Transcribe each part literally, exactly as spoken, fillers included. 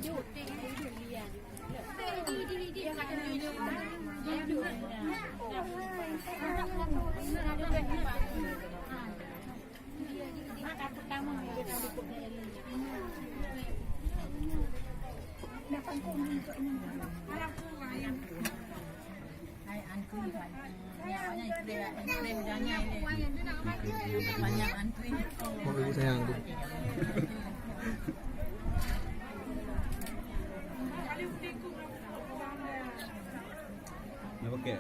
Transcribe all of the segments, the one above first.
Mak ibu sayang tu. Dah pakai?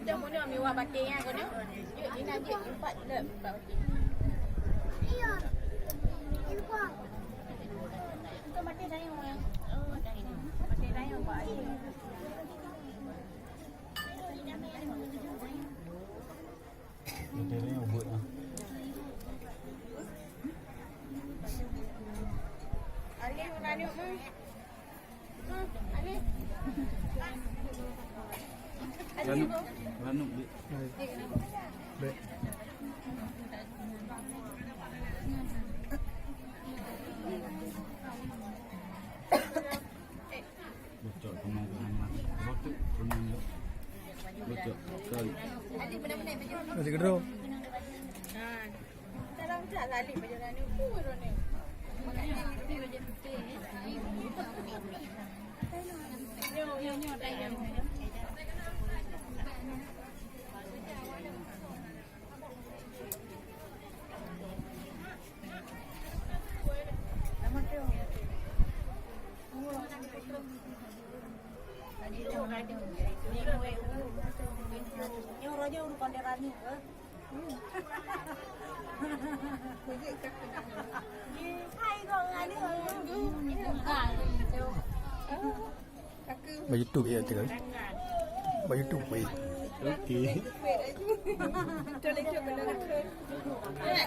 Dah bunuh miwa batin ya kau ni. Yuk, Ina je empat le, empat batin. Itu mati saya orang. Oh, dah ini. Mati saya orang. Jadi ni ubut lah. Alif, Ranuk, hmm. Hmm, Alif. Ranuk, Ranuk, Dik. Baik. Bocok teman Muhammad. Bocok teman. Bocok. Sorry. Masih gedrong. Nyoe raja urusan dia rani ke? Hai kok ngani. Bak YouTube ya, tengok. Bak YouTube, weh. Okey.